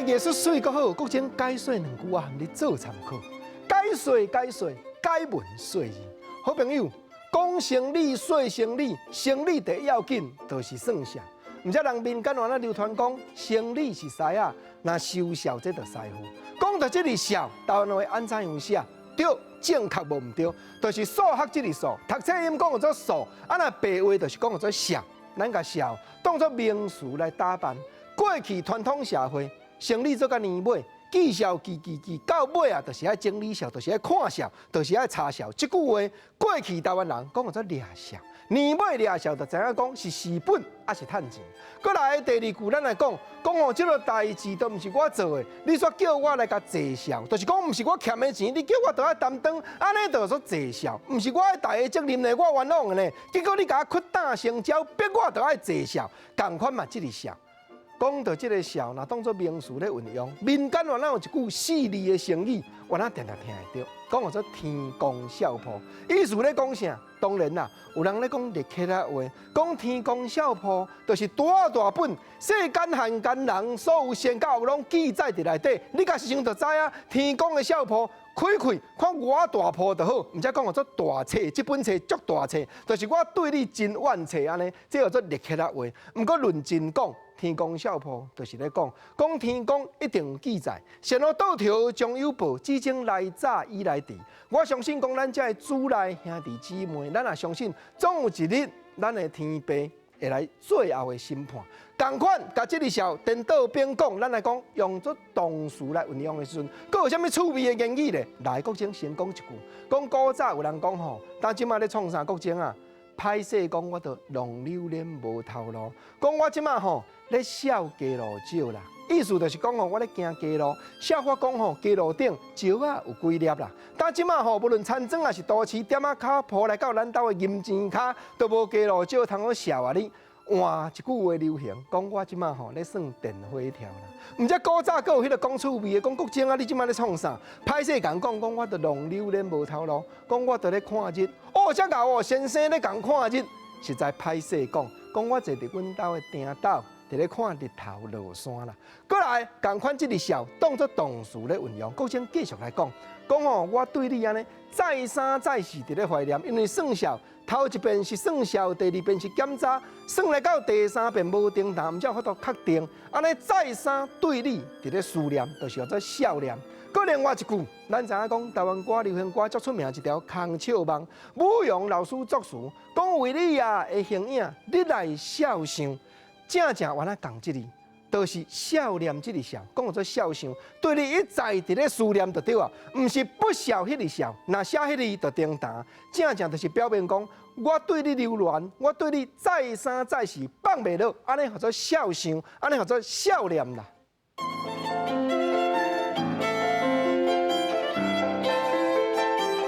藝術媠閣好，國珍解說兩句啊，予你做參考。解說解說，解文說字。好朋友，講生理說生理，生理第一要緊就是算數。毋知人民間原來流傳講，生理是師仔，若收數這就師傅。講著這个數，台灣話按怎樣寫？對，正確無毋對，就是數學這个數，讀冊音講做數，啊若白話就是講做數。咱共數當做名詞來打扮。過去傳統社會，生理做到年尾，記數記記記到尾啊，就是愛整理數，就是愛看數，就是愛查數。這句話過去台灣人講做掠數，年尾掠數就知影講是蝕本抑是趁錢。閣來第二句，咱來講講哦，這个代誌都毋是我做的，你煞叫我來共坐數，就是講毋是我欠的錢，你叫我著愛擔當，按呢就說坐數，毋是我愛擔的責任呢，我冤枉的呢。結果你共我屈打成招，逼我著愛坐數，仝款嘛，這个數。講著這个數，若當做名詞咧運用，民間原來有一句四字的成語，原來定定聽會著，講做天公笑破。意思咧講啥？當然啦，有人咧講立克仔話，講天公笑破，就是大大本世間漢奸人所有善甲惡攏記載佇內底，你家己想就知影，天公的笑破，開開看偌大破就好，毋才講做大冊，這本冊足大冊，就是我對你真怨冊按呢，這叫做立克仔話。毋過論真講，天公笑破，就是咧講，講天公一定有記載，善惡到頭終有報，只爭來早與來遲。我相信講咱遮的主內兄弟姊妹，咱也相信總有一日，咱的天父會來最後的審判。仝款，共這个數顛倒變講，咱來講用做動詞來運用的時陣，閣有啥物趣味的言語咧？來，國珍先講一句，講古早有人講吼，當這馬咧創啥國珍啊？歹勢講我著浪流連無頭路，講我這馬吼咧數街路石啦，意思就是講吼我咧行街路，數發講吼街路頂石仔有幾粒啦。但這馬吼無論田莊抑是都市，店仔跤鋪來到咱兜的銀錢跤，都無街路石通好數啊！你換一句話流行，講我這馬吼咧算電火條啦。毋知古早閣有彼个講趣味的，講國珍啊，你這馬咧創啥？歹勢共講講我著浪流連無頭路，講我著咧看日。哦，遮𠢕哦，先生咧共看日，實在歹勢講，講我坐佇阮兜的埕斗，佇咧看日頭落山啦。閣來仝款這个數當做動詞咧運用，國珍繼續來講，講吼我對你按呢再三再四佇咧懷念，因為算數頭一遍是算數，第二遍是檢查，算來到第三遍無叮當，毋才有法度確定。按呢再三對你佇咧思念，就是叫做數念。閣另外一句，咱知影講台灣歌流行歌足出名一條《空笑夢》，武榮老師作詞，講為你啊的形影，你來肖想，正正原來仝這个，就是數念這个數，講做肖想，對你一再佇咧思念就對啊，毋是不肖彼个肖，若寫彼个就叮當，正正就是表明講，我對你留戀，我對你再三再四放袂落，按呢叫做肖想，按呢叫做數念啦。